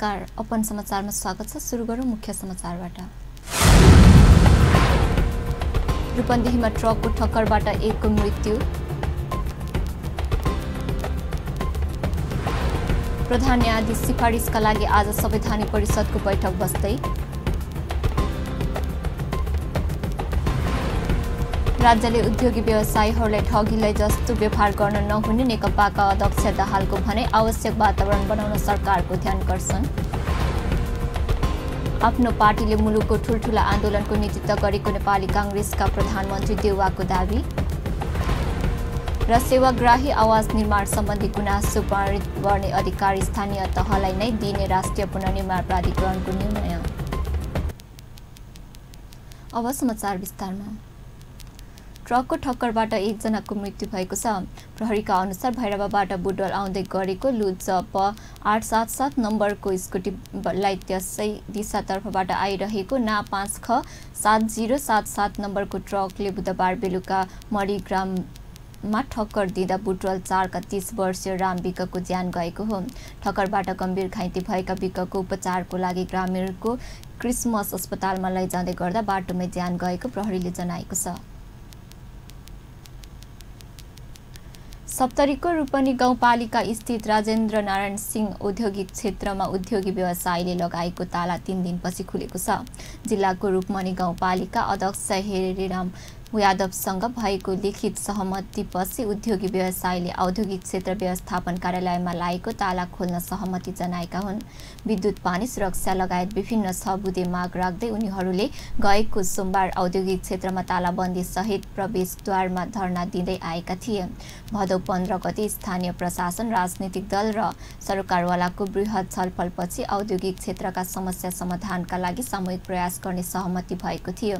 नमस्कार, अपन समाचारमा स्वागत छ। सुरु गरौँ मुख्य समाचारबाट। रूपन्देहीमा ट्रकको ठक्करबाट एकको मृत्यु। प्रधान न्यायाधीश सिफारिसका लागि आज संवैधानिक परिषदको बैठक बस्दै। राज्यले उद्योगी व्यवसायीहरूलाई ठगीलाई जस्तो व्यवहार गर्न नहुने नेकपाका अध्यक्ष दाहालको भनाइ। आवश्यक वातावरण बनाउन सरकारको ध्यानकर्षण। आफ्नो पार्टीले मुलुकको ठूलठूला आन्दोलनको नेतृत्व गरेको नेपाली कांग्रेसका प्रधानमन्त्री देउवाको दाबी। र सेवाग्राही आवास निर्माण सम्बन्धी गुनासो पारित गर्ने अधिकार स्थानीय तहलाई नै दिने राष्ट्रिय पुनर्निर्माण प्राधिकरणको निर्णय। अब समाचार विस्तारमा। ट्रकको ठक्करबाट एकजनाको मृत्यु भएको छ। प्रहरीका अनुसार भैरवाबाट बुटवल आउँदै गरेको लुजप 877 नम्बरको स्कुटीलाई त्यसै दिशातर्फबाट आइरहेको ना 5ख 7077 नम्बरको ट्रकले बुधबार बेलुका मणिग्राममा ठक्कर दिँदा बुटवल 4का 30 वर्षीय राम विकको ज्यान गएको हो। ठक्करबाट गम्भीर घाइते भएका विकको उपचारको लागि ग्रामीणको क्रिसमस अस्पतालमा लैजाँदै गर्दा बाटोमै ज्यान गएको प्रहरीले जनाएको छ। सप्तरीको रूपनी गाउँपालिका स्थित राजेन्द्र नारायण सिंह औद्योगिक क्षेत्रमा उद्योगी व्यवसायीले लगाएको ताला 3 दिनपछि खुलेको छ। जिल्लाको रूपमनी गाउँपालिका अध्यक्ष हेरेराम यादवसँग भएको लिखित सहमतिपछि उद्योगी व्यवसायीले औद्योगिक क्षेत्र व्यवस्थापन कार्यालयमा लागेको ताला खोल्न सहमति जनाएका हुन्। विद्युत पानी सुरक्षा लगायत विभिन्न सबुते माग राख्दै उनीहरूले गएको सोमबार औद्योगिक क्षेत्रमा तालाबन्दी सहित प्रवेशद्वारमा धरना दिँदै आएका थिए। भदौ 15 गते स्थानीय प्रशासन, राजनीतिक दल र सरकारवालाको बृहत छलफलपछि औद्योगिक क्षेत्रका समस्या समाधानका लागि सामूहिक प्रयास गर्ने सहमति भएको थियो।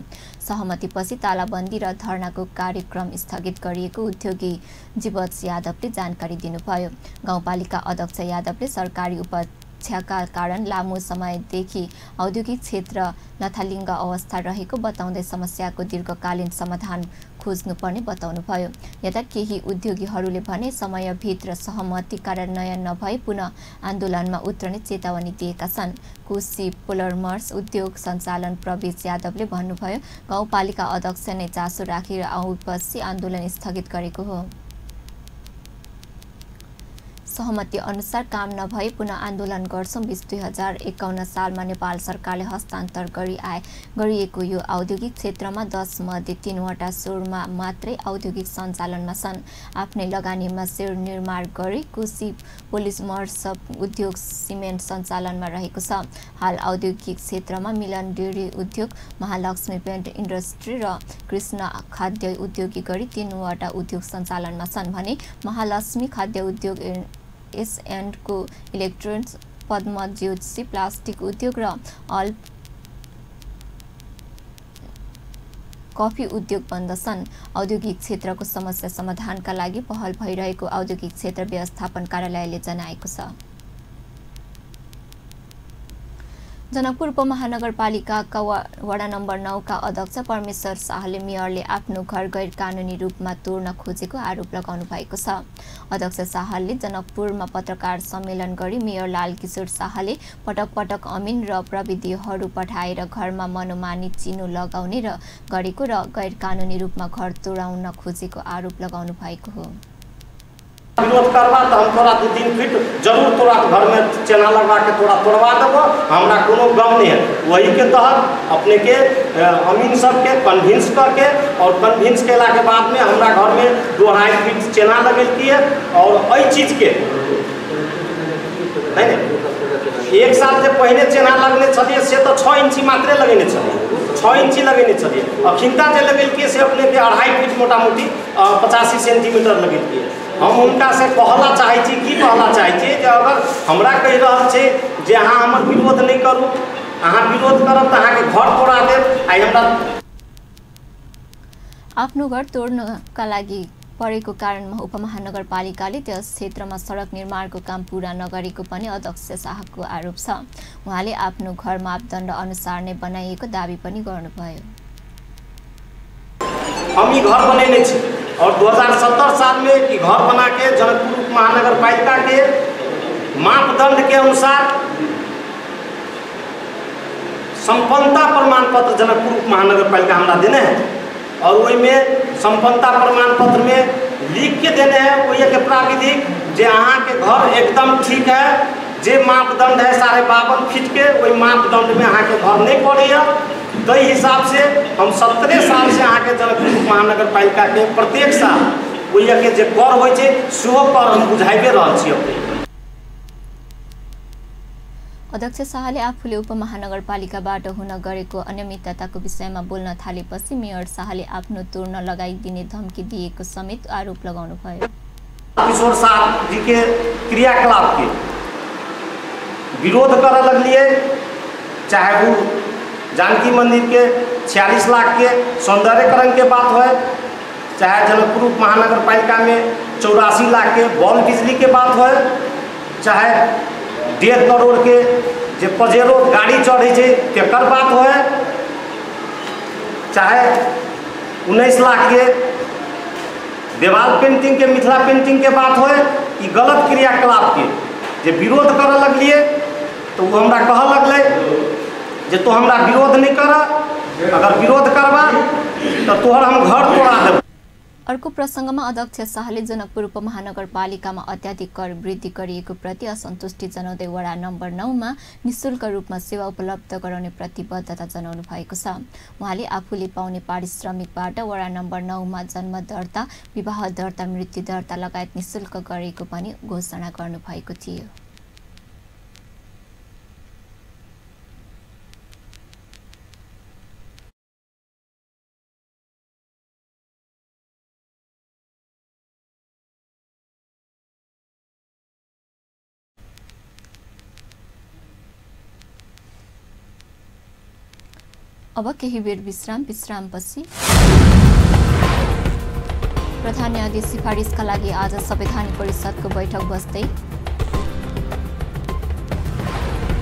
सहमतिपछि तालाबन्दी र धरनाको कार्यक्रम स्थगित गरिएको उद्योगी जीवज यादवले जानकारी दिनुभयो। गाउँपालिका अध्यक्ष यादवले सरकारी उपक्षका कारण लामो समयदेखि औद्योगिक क्षेत्र लथालिङ्ग अवस्था रहेको बताउँदै समस्याको दीर्घकालीन समाधान खोज्नुपर्ने बताउनुभयो। यता केही उद्योगीहरूले भने समयभित्र सहमति कार्यान्वयन नभए पुनः आन्दोलनमा उत्रने चेतावनी दिएका छन्। कोशी पोलमर्स उद्योग सञ्चालन प्रवेश यादवले भन्नुभयो, गाउँपालिका अध्यक्ष नै चासो राखेर आएपछि आन्दोलन स्थगित गरेको हो। सहमति अनुसार काम नभए पुनः आन्दोलन गर्छौं। 2051 सालमा नेपाल सरकारले हस्तान्तर गरिएको यो औद्योगिक क्षेत्रमा 10 मध्ये 3वटा शोरमा मात्रै औद्योगिक सञ्चालनमा छन्। आफ्नै लगानीमा शेर निर्माण गरी कोशी पोलिमर्स उद्योग सिमेन्ट सञ्चालनमा रहेको छ। हाल औद्योगिक क्षेत्रमा मिलन डेरी उद्योग, महालक्ष्मी पेन्ट इन्डस्ट्री र कृष्ण खाद्य उद्योगी गरी 3वटा उद्योग सञ्चालनमा छन् भने महालक्ष्मी खाद्य उद्योग, एस&को इलेक्ट्रोनिक्स, पद्म ज्योति प्लास्टिक उद्योग र अल कफी उद्योग बन्द छन्। औद्योगिक क्षेत्रको समस्या समाधानका लागि पहल भइरहेको औद्योगिक क्षेत्र व्यवस्थापन कार्यालयले जनाएको छ। जनकपुर उपमहानगरपालिकाका वडा नम्बर 9 का अध्यक्ष परमेश्वर शाहले मेयरले आफ्नो घर गैर कानुनी रूपमा तोड्न खोजेको आरोप लगाउनु भएको छ। अध्यक्ष शाहले जनकपुरमा पत्रकार सम्मेलन गरी मेयर लालकिशोर शाहले पटक पटक अमिन र प्रविधिहरू पठाएर घरमा मनोमानी चिनो लगाउने र गरेको र गैर कानुनी रूपमा घर तोडाउन खोजेको आरोप लगाउनु भएको हो। विरोध करवा तो हम तोरा 2-3 फीट जरूर तोरा घर में चेना लगवा के तोरा तोड़वा देबो, हमरा कोनो गम नहीं है। वही के तहत अपने के अमीन सबके कन्विंस करके और कन्विंस केला के बाद में हमरा घर में 2.5 फीट चेना लगेलकी है। और अई चीज के नहीं 1 साल से पहले चेना लगने छलिए से तो 6 इंची मात्रे लगेने छलिए, 6 इंची लगेने छलिए। अखिनता जे लगेलकी से अपने के 2.5 फीट मोटा मोटी 85 सेंटीमीटर लगेलकी है। हम उनका से कहला चाहे छी कि कहला चाहे छी जे अगर हमरा कहि रहल छै जे अहाँ हमर विरोध नहीं करू, अहाँ विरोध करब त अहाँ के घर तोड़ा देब। आई हमरा आफ्नो घर तोड्नका लागि परेको कारणमा उपमहानगरपालिकाले त्यस क्षेत्रमा सडक निर्माणको काम पूरा नगरेको पनि अध्यक्ष शाहको आरोप छ। उहाँले आफ्नो घर मापदण्ड अनुसार नै बनाइएको दाबी पनि गर्नुभयो। हम ये घर बनेने छी और 2070 साल में ये घर बना के जनकपुर महानगर पालिका के मापदंड के अनुसार संपन्नता प्रमाण पत्र जनकपुर उप महानगर पालिका हमरा देने हैं और वही में संपन्नता प्रमाण पत्र में लिख के देने हैं वही के प्राविधिक जे अहाँ के घर एकदम ठीक है, जे मापदंड है 52.5 फीट के वही मापदंड में अहाँ के घर नहीं पड़े। ताहि हिसाब से हम 17 साल से अहाँ के जनकपुर महानगर पालिका के प्रत्येक साल वही के जे कर होइ छै सेहो कर हम बुझाइबे रहल छी। अध्यक्ष शाहले आफूले उपमहानगरपालिकाबाट हुन गरेको अनियमितताको विषयमा बोल्न थालेपछि मेयर शाहले आफ्नो तोड्न लगाइदिने धम्की दिएको समेत आरोप लगाउनु भयो। किशोर शाह जी के क्रियाकलाप के विरोध कर लगलिए, चाहे वो जानकी मंदिर के 46 लाख के सौंदर्यकरण के बात हो, चाहे जनकपुर महानगर पालिका में 84 लाख के बॉल बिजली के बात हो, चाहे 1.5 करोड़ के जे पजेरो गाड़ी चढ़े तेकर बात हो, चाहे 19 लाख के देवाल पेंटिंग के मिथिला पेंटिंग के बात हो, ये गलत क्रियाकलाप के जे विरोध कर लगलिए तो वो हमरा कह लगले जे तो हमरा विरोध नहीं कर, अगर विरोध करबा तो तोहर हम घर तोड़ा देब। अर्को प्रसङ्गमा अध्यक्ष शाहले जनकपुर उपमहानगरपालिकामा अत्याधिक कर वृद्धि गरिएको प्रति असन्तुष्टि जनाउँदै वडा नम्बर 9 मा निःशुल्क रूपमा सेवा उपलब्ध गराउने प्रतिबद्धता जनाउनु भएको छ। उहाँले आफूले पाउने पारिश्रमिकबाट वडा नम्बर 9 मा जन्म दर्ता, विवाह दर्ता, मृत्यु दर्ता लगायत निःशुल्क गरेको पनि घोषणा गर्नुभएको थियो। अब केही बेर विश्रामपछि प्रधान न्यायाधीश सिफारिसका लागि आज संवैधानिक परिषदको बैठक बस्दै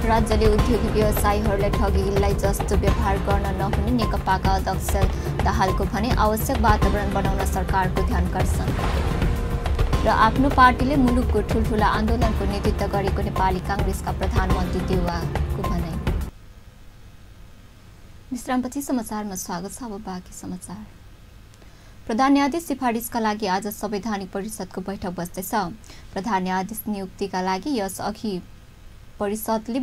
राज्यले उद्योगी व्यवसायीहरूलाई ठगीलाई जस्तो व्यवहार गर्न नहुने नेकपाका अध्यक्ष दाहालको भने आवश्यक वातावरण बनाउन सरकारको ध्यानकर्षण र आफ्नो पार्टीले मुलुकको ठुलठुला आन्दोलनको नेतृत्व गरेको नेपाली कांग्रेसका प्रधानमन्त्री देउवाको भनाइ। विश्रामपछि समाचारमा स्वागत छ। अब बाँकी समाचार। प्रधान न्यायाधीश सिफारिसका लागि आज संवैधानिक परिषदको बैठक बस्दैछ। प्रधान न्यायाधीश नियुक्तिका लागि यस अघि परिषदले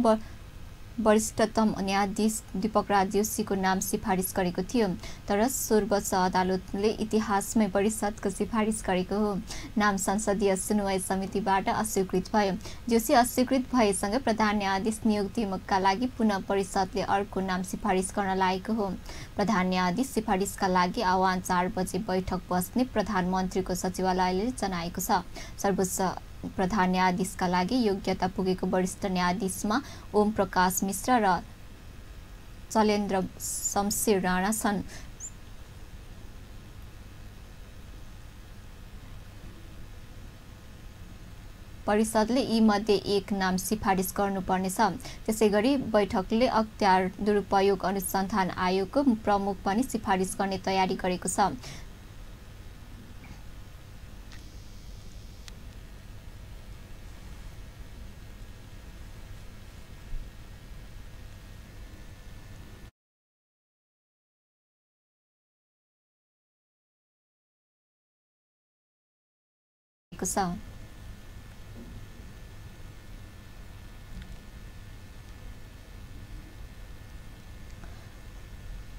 वरिष्ठतम न्यायाधीश दीपक राज जोशीको नाम सिफारिस गरेको थियो, तर सर्वोच्च अदालतले इतिहासमै परिषदको सिफारिस गरेको हो नाम संसदीय सुनवाई समितिबाट अस्वीकृत भयो। जोशी अस्वीकृत भएसँगै प्रधान न्यायाधीश नियुक्तिका लागि पुनः परिषदले अर्को नाम सिफारिस गर्न लागेको हो। प्रधान न्यायाधीश सिफारिसका लागि आह्वान 4 बजे बैठक बस्ने प्रधानमन्त्रीको सचिवालयले जनाएको छ। सर्वोच्च प्रधान न्यायाधीशका लागि योग्यता पुगेको वरिष्ठ न्यायाधीशमा ओम प्रकाश मिश्र र चलेन्द्र शमशेर राणा छन्। परिषदले यी मध्ये एक नाम सिफारिस गर्नुपर्नेछ। त्यसैगरी बैठकले अख्तियार दुरुपयोग अनुसन्धान आयोगको प्रमुख पनि सिफारिस गर्ने तयारी गरेको छ।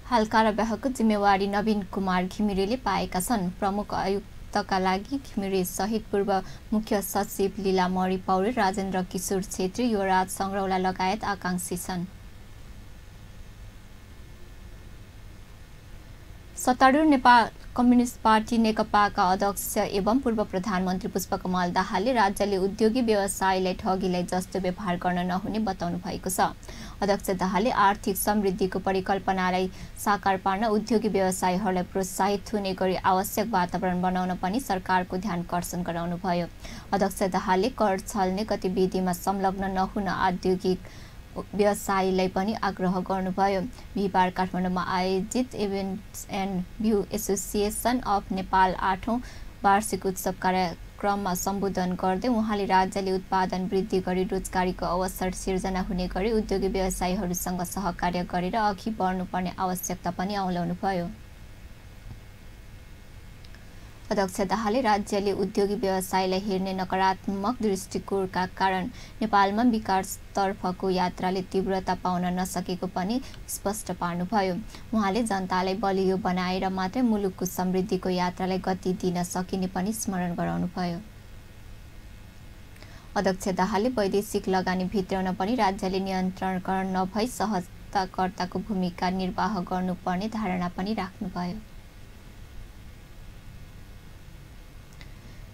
हाल कारावाहको जिम्मेवारी नवीन कुमार घिमिरेले पाएका छन्। प्रमुख आयुक्तका लागि घिमिरे सहित पूर्व मुख्य सचिव लीलामणि पौडेल, राजेन्द्र किशोर छेत्री, युवराज संग्रौला लगायत आकांक्षी छन्। सत्तारूढ नेपाल कम्युनिस्ट पार्टी नेकपाका अध्यक्ष एवं पूर्व प्रधानमन्त्री पुष्पकमल दाहालले राज्यले उद्योगी व्यवसायीलाई ठगीलाई जस्तो व्यवहार गर्न नहुने बताउनु भएको छ। अध्यक्ष दाहालले आर्थिक समृद्धिको परिकल्पनालाई साकार पार्न उद्योगी व्यवसायीहरूलाई प्रोत्साहित हुने गरी आवश्यक वातावरण बनाउन पनि सरकारको ध्यानकर्षण गराउनुभयो। अध्यक्ष दाहालले कर छल्ने गतिविधिमा संलग्न नहुन औद्योगिक व्यवसायीलाई पनि आग्रह गर्नुभयो। बिहिबार काठमाडौँमा आयोजित Events and View Association of Nepal 8औं वार्षिक उत्सव क्रममा सम्बोधन गर्दै उहाँले राज्यले उत्पादन वृद्धि गरी रोजगारीको अवसर सिर्जना हुने गरी उद्योगी व्यवसायीहरूसँग सहकार्य गरेर अघि बढ्नुपर्ने आवश्यकता पनि औल्याउनुभयो। अध्यक्ष दाहालले राज्यले उद्योगी व्यवसायलाई हेर्ने नकारात्मक दृष्टिकोणका कारण नेपालमा विकासतर्फको यात्राले तीव्रता पाउन नसकेको पनि स्पष्ट पार्नुभयो। उहाँले जनतालाई बलियो बनाएर मात्रै मुलुकको समृद्धिको यात्रालाई गति दिन सकिने पनि स्मरण गराउनुभयो। अध्यक्ष दाहालले वैदेशिक लगानी भित्राउन पनि राज्यले नियन्त्रण नभई सहजताकर्ताको भूमिका निर्वाह गर्नुपर्ने धारणा पनि राख्नुभयो।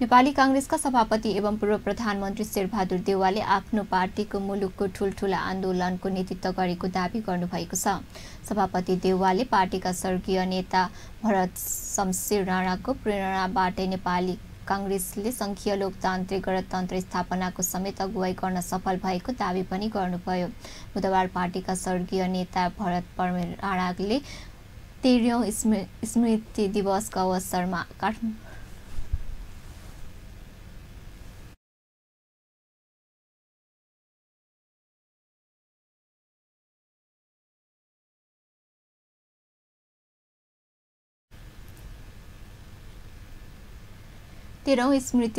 नेपाली कांग्रेसका सभापति एवं पूर्व प्रधानमन्त्री शेरबहादुर देउवाले आफ्नो पार्टीको मुलुकको ठूलठूला आन्दोलनको नेतृत्व गरेको दावी गर्नुभएको छ। सभापति देउवाले पार्टीका स्वर्गीय नेता भरत शमशेर राणाको प्रेरणाबाटै नेपाली कांग्रेसले संघीय लोकतान्त्रिक गणतन्त्र स्थापनाको समेत अगुवाई गर्न सफल भएको दावी पनि गर्नुभयो। बुधबार पार्टीका स्वर्गीय नेता भरत राणाले 13औं स्मृति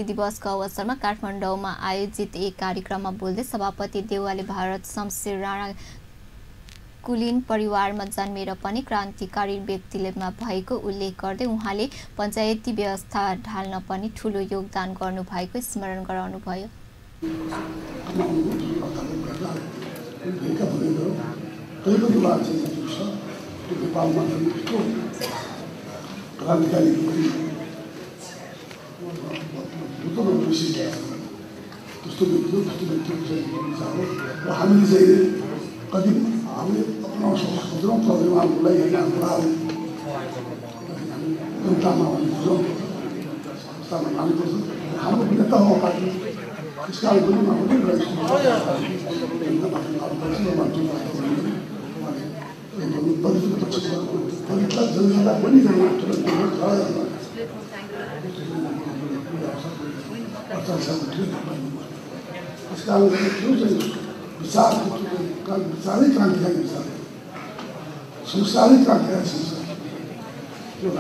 दिवसको अवसरमा काठमाडौँमा आयोजित एक कार्यक्रममा बोल्दै सभापति देउवाले भरत शमशेर राणा कुलीन परिवारमा जन्मेर पनि क्रान्तिकारी व्यक्तित्वमा भएको उल्लेख गर्दै उहाँले पञ्चायती व्यवस्था ढाल्न पनि ठूलो योगदान गर्नुभएको स्मरण गराउनुभयो। हामीले चाहिँ कति हामीले अपनाउन सक्छौँ प्रब्लमलाई जनतामा हाम्रो नेता हो पार्टी त्यस कारण विचारै क्रान्तिकारी विचार संस्कारै क्रान्तिकारी संस्कार त्यो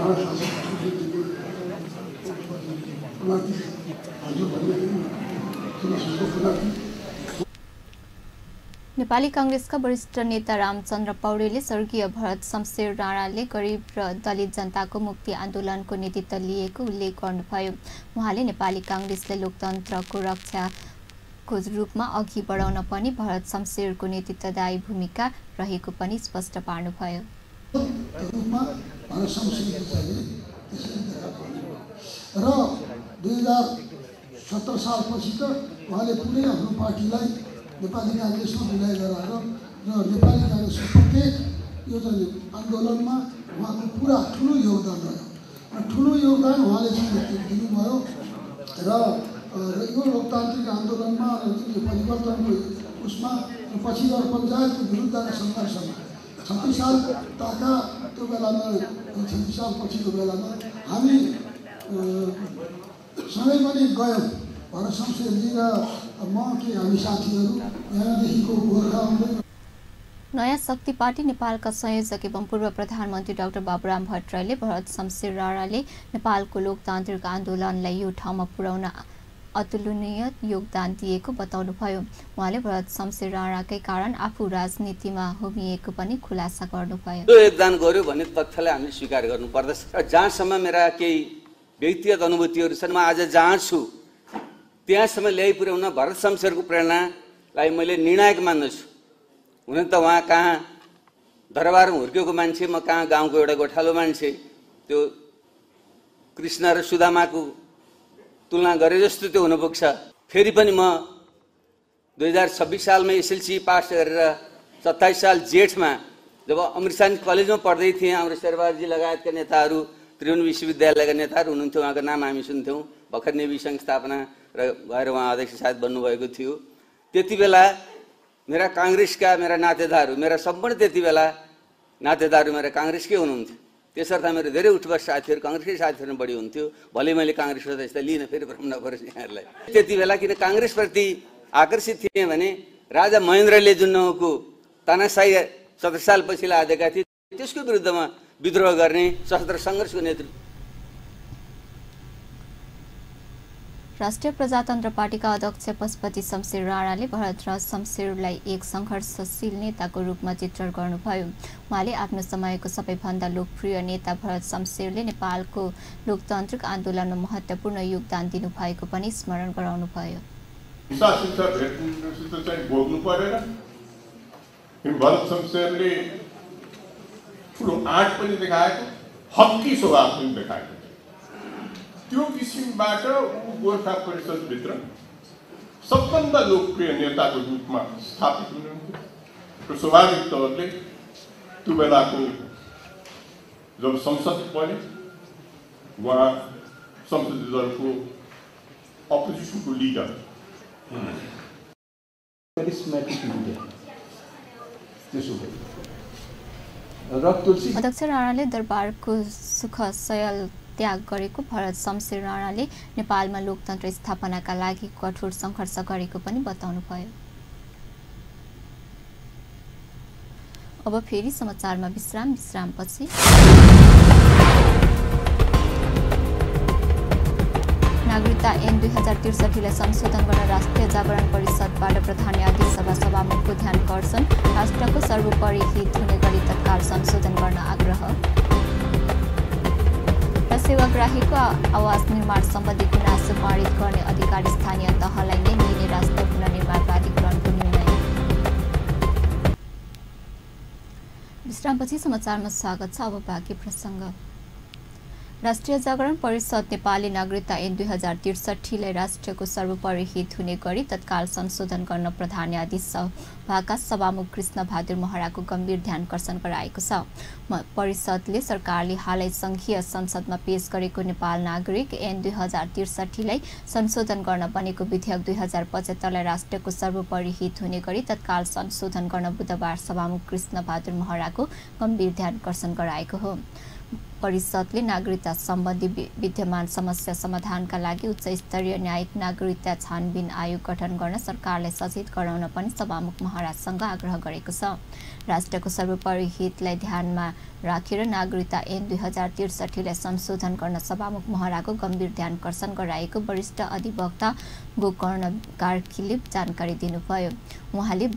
नेपाली कांग्रेसका वरिष्ठ नेता रामचन्द्र पौडेलले स्वर्गीय भरत शमशेर राणाले गरिब र दलित जनताको मुक्ति आन्दोलनको नेतृत्व लिएको उल्लेख गर्नुभयो। उहाँले नेपाली कांग्रेसले लोकतन्त्रको रक्षाको रूपमा अघि बढाउन पनि भरत शमशेरको नेतृत्वदायी भूमिका रहेको पनि स्पष्ट पार्नुभयो। र 2017 सालपछि त उहाँले पुरै आफ्नो पार्टीलाई नेपाली कांग्रेसमा विलय गराएर र नेपाली कांग्रेसको प्रत्येक यो चाहिँ आन्दोलनमा उहाँको पुरा ठुलो योगदान रह्यो र ठुलो योगदान उहाँले चाहिँ दिनुभयो र यो लोकतान्त्रिक आन्दोलनमा र यो परिवर्तनको उसमा पछि गएर पञ्चायतको विरुद्धका सङ्घर्षमा 36 साल ताका त्यो बेलामा 36 साल पछिको बेलामा हामी सँगै पनि गयौँ। भरत शमशेरजी र म के हामी साथीहरू यहाँदेखिको गोर्खा आउँदै नयाँ शक्ति पार्टी नेपालका संयोजक एवं पूर्व प्रधानमन्त्री डाक्टर बाबुराम भट्टराईले भरत शमशेर राणाले नेपालको लोकतान्त्रिक आन्दोलनलाई यो ठाउँमा पुर्याउन अतुलनीय योगदान दिएको बताउनुभयो। उहाँले भरत शमशेर राणाकै कारण आफू राजनीतिमा होमिएको पनि खुलासा गर्नुभयो। योगदान गर्यो भन्ने तथ्यलाई हामीले स्वीकार गर्नुपर्दछ। जहाँसम्म मेरा केही व्यक्तिगत अनुभूतिहरू छन्, म आज जहाँ छु त्यहाँसम्म ल्याइ पुर्याउन भरत शमशेरको प्रेरणालाई मैले निर्णायक मान्दछु। हुन त उहाँ कहाँ दरबारमा हुर्केको मान्छे, म कहाँ गाउँको एउटा गोठालो मान्छे। त्यो कृष्ण र सुदामाको तुलना गरे जस्तो त्यो हुन पुग्छ। फेरि पनि म 2026 सालमा एसएलसी पास गरेर 27 साल जेठमा जब अमृतसर कलेजमा पढ्दै थिएँ, हाम्रो शेरबहादुरजी लगायतका नेताहरू, त्रिभुवन विश्वविद्यालयका नेताहरू हुनुहुन्थ्यो। उहाँको नाम हामी सुन्थ्यौँ। भर्खर नेभी सङ्घ स्थापना र भएर उहाँ अध्यक्ष सायद बन्नुभएको थियो। त्यति बेला मेरा काङ्ग्रेसका मेरा नातेदारहरू, मेरा सम्पूर्ण त्यति बेला नातेदारहरू मेरा काङ्ग्रेसकै हुनुहुन्थ्यो। त्यसर्थ मेरो धेरै उठबस साथीहरू काङ्ग्रेसकै साथीहरू बढी हुन्थ्यो। भले मैले काङ्ग्रेस सदस्यता लिन फेरि भ्रम नपरोस् यहाँहरूलाई। त्यति बेला किन काङ्ग्रेसप्रति आकर्षित थिएँ भने राजा महेन्द्रले जुन नौको तानाशाही 17 सालपछि लादेका थिए त्यसको विरुद्धमा विद्रोह गर्ने सशस्त्र सङ्घर्षको नेतृत्व। राष्ट्रिय प्रजातन्त्र पार्टीका अध्यक्ष पशुपति शमशेर राणाले भरतराज शमशेरलाई एक सङ्घर्षशील नेताको रूपमा चित्रण गर्नुभयो। उहाँले आफ्नो समयको सबैभन्दा लोकप्रिय नेता भरत शमशेरले नेपालको लोकतान्त्रिक आन्दोलनमा महत्त्वपूर्ण योगदान दिनुभएको पनि स्मरण गराउनुभयो। भरत शमशेरले ठुलो आँट पनि देखाएको, हक्की स्वभाव पनि देखाएको। त्यो किसिमबाट गोर्खा परिषदभित्र सबभन्दा लोकप्रिय नेताको रूपमा स्थापित हुनुहुन्थ्यो। स्वाभाविक तौरले त्यो बेलाको जब संसद बने उहाँ संसदीय दलको अपोजिसनको लिडर अध्यक्ष राणाले दरबारको सुख सयल त्याग गरेको भरत शमशेर राणाले नेपालमा लोकतन्त्र स्थापनाका लागि कठोर सङ्घर्ष गरेको पनि बताउनुभयो। अब फेरि समाचारमा विश्रामपछि नागरिकता ऐन 2063लाई संशोधन गर्न राष्ट्रिय जागरण परिषदबाट प्रधान न्यायाधीश सभामुखको ध्यानकर्षण। राष्ट्रको सर्वोपरि हित हुने गरी तत्काल संशोधन गर्न आग्रह। सेवाग्राहीको आवास निर्माण सम्बन्धी गुनासो पारित गर्ने अधिकार स्थानीय तहलाई नै दिने राष्ट्रिय पुनर्निर्माण प्राधिकरणको निर्णय। विश्रामपछि समाचारमा स्वागत छ। अब बाँकी प्रसङ्ग। राष्ट्रिय जागरण परिषद नेपालले नागरिकता ऐन 2063लाई राष्ट्रको सर्वोपरि हित हुने गरी तत्काल संशोधन गर्न प्रधान न्यायाधीश सभाका सभामुख कृष्ण बहादुर महराको गम्भीर ध्यानकर्षण गराएको छ। परिषदले सरकारले हालै संघीय संसदमा पेश गरेको नेपाल नागरिक ऐन 2063लाई संशोधन गर्न बनेको विधेयक 2075लाई राष्ट्रको सर्वोपरि हित हुने गरी तत्काल संशोधन गर्न बुधबार सभामुख कृष्ण बहादुर महराको गम्भीर ध्यानकर्षण गराएको हो। परिषदले नागरिकता सम्बन्धी विद्यमान समस्या समाधानका लागि उच्च स्तरीय न्यायिक नागरिकता छानबिन आयोग गठन गर्न सरकारलाई सचेत गराउन पनि सभामुख महराजसँग आग्रह गरेको छ। राष्ट्रको सर्वोपरि हितलाई ध्यानमा राखेर नागरिकता ऐन 2063लाई संशोधन गर्न सभामुख महराको गम्भीर ध्यानकर्षण गराएको वरिष्ठ अधिवक्ता गोकर्ण कार्कीले जानकारी दिनुभयो। उहाँले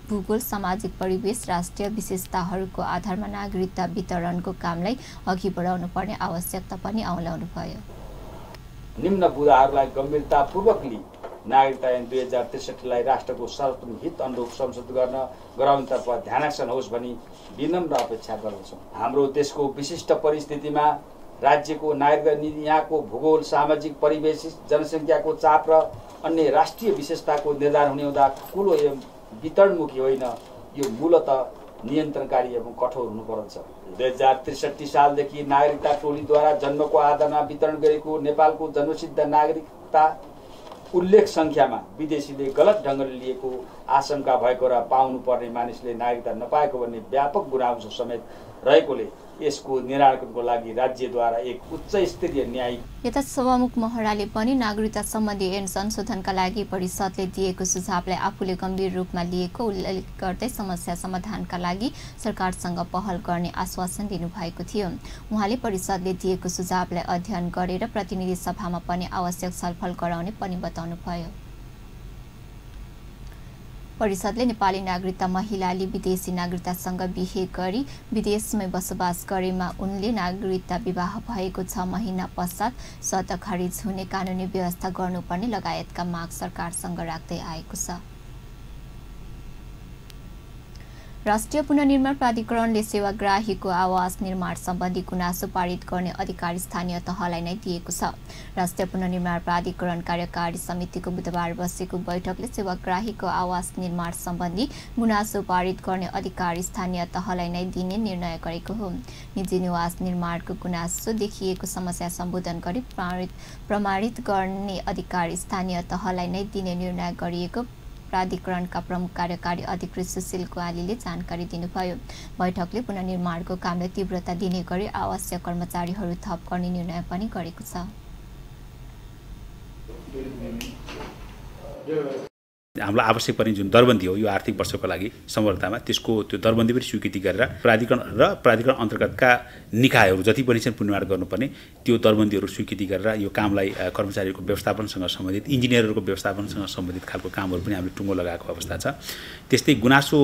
भूगोल, सामाजिक परिवेश, राष्ट्रिय विशेषताहरूको आधारमा नागरिकता वितरणको कामलाई अघि बढाउनु पर्ने आवश्यकता पनि औल्याउनुभयो। निम्न बुदाहरूलाई गम्भीरतापूर्वक लिई नागरिकता ऐन 2063लाई राष्ट्रको सर्वोत्तम हित अनुरूप संशोधन गराउनेतर्फ ध्यानाकर्षण होस् भनी विनम्र अपेक्षा गर्दछौँ। हाम्रो देशको विशिष्ट परिस्थितिमा राज्यको नागरिक नीति, यहाँको भूगोल, सामाजिक परिवेश, जनसङ्ख्याको चाप र अन्य राष्ट्रिय विशेषताको निर्धारण हुने हुँदा कुलो एवं वितरणमुखी होइन, यो मूलतः नियन्त्रणकारी एवं कठोर हुनुपर्छ। 2063 सालदेखि नागरिकता टोलीद्वारा जन्मको आधारमा वितरण गरेको नेपालको जन्मसिद्ध नागरिकता उल्लेख सङ्ख्यामा विदेशीले गलत ढङ्गले लिएको आशंका भएको र पाउनुपर्ने मानिसले नागरिकता नपाएको भन्ने व्यापक गुनासो समेत रहेकोले यसको निराकरणको लागि राज्यद्वारा एक उच्च स्तरीय न्यायिक। यता सभामुख महराले पनि नागरिकता सम्बन्धी ऐन संशोधनका लागि परिषदले दिएको सुझावलाई आफूले गम्भीर रूपमा लिएको उल्लेख गर्दै समस्या समाधानका लागि सरकारसँग पहल गर्ने आश्वासन दिनुभएको थियो। उहाँले परिषदले दिएको सुझावलाई अध्ययन गरेर प्रतिनिधि सभामा पनि आवश्यक छलफल गराउने पनि बताउनुभयो। परिषदले नेपाली नागरिकता महिलाले विदेशी नागरिकतासँग बिहे गरी विदेशमै बसोबास गरेमा उनले नागरिकता विवाह भएको 6 महिना पश्चात स्वत खारिज हुने कानुनी व्यवस्था गर्नुपर्ने लगायतका माग सरकारसँग राख्दै आएको छ। राष्ट्रिय पुनर्निर्माण प्राधिकरणले सेवाग्राहीको आवास निर्माण सम्बन्धी गुनासो पारित गर्ने अधिकार स्थानीय तहलाई नै दिएको छ। राष्ट्रिय पुनर्निर्माण प्राधिकरण कार्यकारी समितिको बुधबार बसेको बैठकले सेवाग्राहीको आवास निर्माण सम्बन्धी गुनासो पारित गर्ने अधिकार स्थानीय तहलाई नै दिने निर्णय गरेको हो। निजी निवास निर्माणको गुनासो देखिएको समस्या सम्बोधन गरी प्रमाणित गर्ने अधिकार स्थानीय तहलाई नै दिने निर्णय गरिएको प्राधिकरणका प्रमुख कार्यकारी अधिकृत सुशील ग्वालीले जानकारी दिनुभयो। बैठकले पुनर्निर्माणको कामलाई तीव्रता दिने गरी आवश्यक कर्मचारीहरू थप गर्ने निर्णय पनि गरेको छ। हामीलाई आवश्यक पर्ने जुन दरबन्दी हो यो आर्थिक वर्षको लागि समर्थतामा त्यसको त्यो दरबन्दी पनि स्वीकृति गरेर प्राधिकरण अन्तर्गतका निकायहरू जति पनि छन् पुनर्निर्माण गर्नुपर्ने त्यो दरबन्दीहरू स्वीकृति गरेर यो कामलाई कर्मचारीहरूको व्यवस्थापनसँग सम्बन्धित इन्जिनियरहरूको व्यवस्थापनसँग सम्बन्धित खालको कामहरू पनि हामीले टुङ्गो लगाएको अवस्था छ। त्यस्तै गुनासो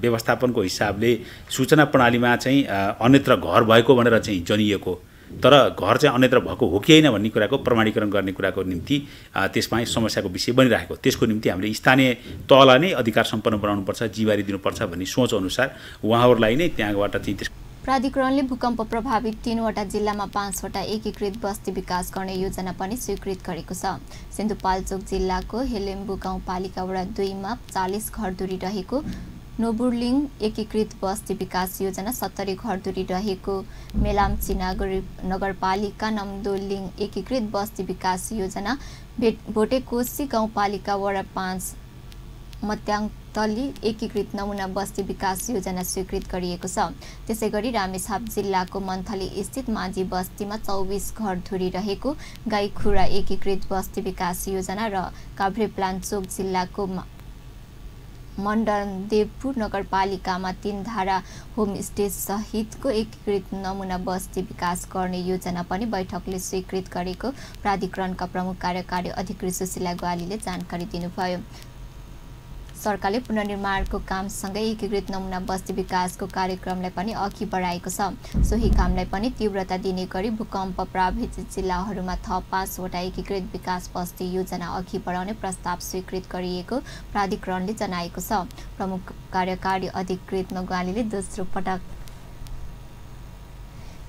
व्यवस्थापनको हिसाबले सूचना प्रणालीमा चाहिँ अन्यत्र घर भएको भनेर चाहिँ जनिएको तर घर चाहिँ अन्यत्र भएको हो कि होइन भन्ने कुराको प्रमाणीकरण गर्ने कुराको निम्ति त्यसमा समस्याको विषय बनिरहेको त्यसको निम्ति हामीले स्थानीय तहलाई नै अधिकार सम्पन्न बनाउनुपर्छ जिम्मेवारी दिनुपर्छ भन्ने सोच अनुसार उहाँहरूलाई नै त्यहाँबाट चाहिँ प्राधिकरणले भूकम्प प्रभावित 3वटा जिल्लामा 5वटा एकीकृत बस्ती विकास गर्ने योजना पनि स्वीकृत गरेको छ। सिन्धुपाल्चोक जिल्लाको हेलेम्बु गाउँपालिका वडा 2 मा 40 घरधुरी रहेको नोबुर्लिङ एकीकृत बस्ती विकास योजना, 70 घरधुरी रहेको मेलाम्ची नगरपालिका नम्दोलिङ एकीकृत बस्ती विकास योजना, भोटेकोशी गाउँपालिका वडा 5 मत्याङतली एकीकृत नमुना बस्ती विकास योजना स्वीकृत गरिएको छ। त्यसैगरी रामेछाप जिल्लाको मन्थली स्थित माझी बस्तीमा 24 घरधुरी रहेको गाईखुरा एकीकृत बस्ती विकास योजना र काभ्रेप्लान्चोक जिल्लाको मण्डनदेवपुर नगरपालिकामा 3 धारा होमस्टे सहितको एकीकृत नमुना बस्ती विकास गर्ने योजना पनि बैठकले स्वीकृत गरेको प्राधिकरणका प्रमुख कार्यकारी अधिकृत सुशीला ग्वालीले जानकारी दिनुभयो। सरकारले पुनर्निर्माणको कामसँगै एकीकृत नमुना बस्ती विकासको कार्यक्रमलाई पनि अघि बढाएको छ। सोही कामलाई पनि तीव्रता दिने गरी भूकम्प प्रभावित जिल्लाहरूमा थप 5वटा एकीकृत विकास बस्ती योजना अघि बढाउने प्रस्ताव स्वीकृत गरिएको प्राधिकरणले जनाएको छ। प्रमुख कार्यकारी अधिकृत ग्वालीले दोस्रो पटक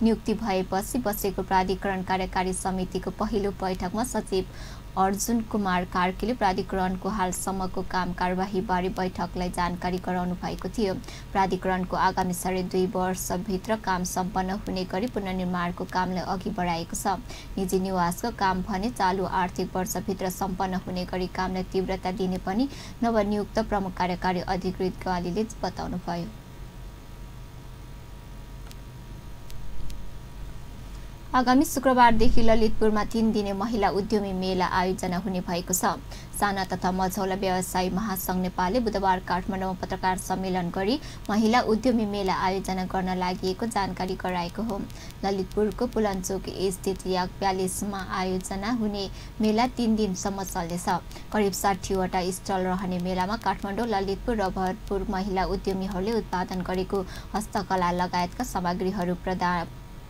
नियुक्ति भएपछि बसेको प्राधिकरण कार्यकारी समितिको पहिलो बैठकमा सचिव अर्जुन कुमार कार्कीले प्राधिकरणको हालसम्मको काम कारबाहीबारे बैठकलाई जानकारी गराउनु भएको थियो। प्राधिकरणको आगामी 2.5 वर्षभित्र काम सम्पन्न हुने गरी पुनर्निर्माणको कामलाई अघि बढाएको छ। निजी निवासको काम भने चालु आर्थिक वर्षभित्र सम्पन्न हुने गरी कामलाई तीव्रता दिने पनि नवनियुक्त प्रमुख कार्यकारी अधिकृत ग्वालीले बताउनुभयो। आगामी शुक्रबारदेखि ललितपुरमा 3 दिने महिला उद्यमी मेला आयोजना हुने भएको छ। साना तथा मझौला व्यवसायी महासंघ नेपालले बुधबार काठमाडौँमा पत्रकार सम्मेलन गरी महिला उद्यमी मेला आयोजना गर्न लागि जानकारी गराएको हो। ललितपुरको पुलञ्चोक स्थित याक प्यालेसमा आयोजना हुने मेला 3 दिनसम्म चल्नेछ। करिब 60वटा स्टल रहने मेलामा काठमाडौँ, ललितपुर र भरतपुर महिला उद्यमीहरूले उत्पादन गरेको हस्तकला लगायतका सामग्रीहरू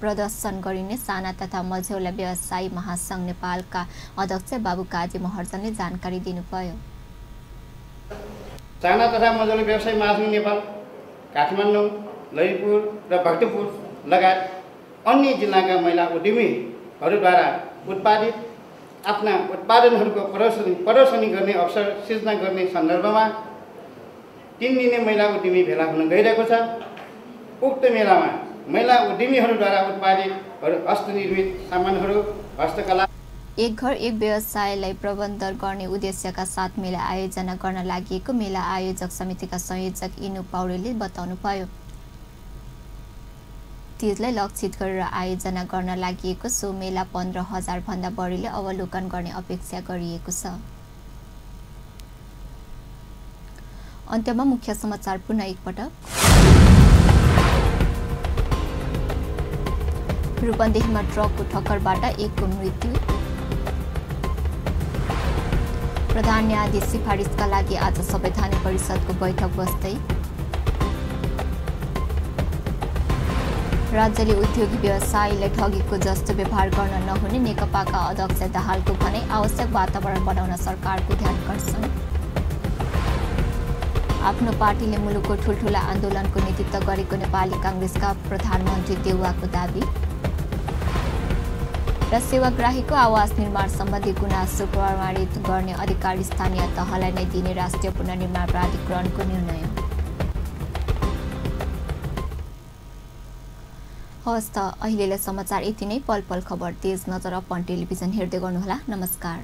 प्रदर्शन गरिने साना तथा मझौला व्यवसायी महासंघ नेपालका अध्यक्ष बाबु काजी महर्जनले जानकारी दिनुभयो। साना तथा मझौला व्यवसायी महासंघ नेपाल काठमाडौँ, ललितपुर र भक्तपुर लगायत अन्य जिल्लाका महिला उद्यमीहरूद्वारा उत्पादित आफ्ना उत्पादनहरूको प्रदर्शनी गर्ने अवसर सिर्जना गर्ने सन्दर्भमा 3 दिने महिला उद्यमी भेला हुन गइरहेको छ। उक्त मेलामा महिला उद्यमीहरूद्वारा उत्पादित हस्तनिर्मित सामानहरू, हस्तकला, एक घर एक व्यवसायलाई प्रबन्धन गर्ने उद्देश्यका साथ मेला आयोजना गर्न लागि मेला आयोजक समितिका संयोजक इनु पौडेलले बताउनुभयो। तीजलाई लक्षित गरेर आयोजना गर्न लागि सो मेला 15,000 भन्दा बढीले अवलोकन गर्ने अपेक्षा गरिएको छ। अन्त्यमा मुख्य समाचार पुनः एकपटक। रूपन्देहीमा ट्रकको ठक्करबाट 1 को मृत्यु। प्रधान न्यायाधीश सिफारिसका लागि आज संवैधानिक परिषदको बैठक बस्दै। राज्यले उद्योगी व्यवसायीलाई ठगीको जस्तो व्यवहार गर्न नहुने नेकपाका अध्यक्ष दाहालको भनाइ। आवश्यक वातावरण बनाउन सरकारको ध्यानकर्षण। आफ्नो पार्टीले मुलुकको ठुलठुला आन्दोलनको नेतृत्व गरेको नेपाली कांग्रेसका प्रधानमन्त्री देउवाको दाबी। र सेवाग्राहीको आवास निर्माण सम्बन्धी गुनासो प्रमाणित गर्ने अधिकार स्थानीय तहलाई नै दिने राष्ट्रिय पुनर्निर्माण प्राधिकरणको निर्णय। हवस् त अहिलेलाई समाचार यति नै। पल पल खबर तेज नजर अपन टेलिभिजन हेर्दै गर्नुहोला। नमस्कार।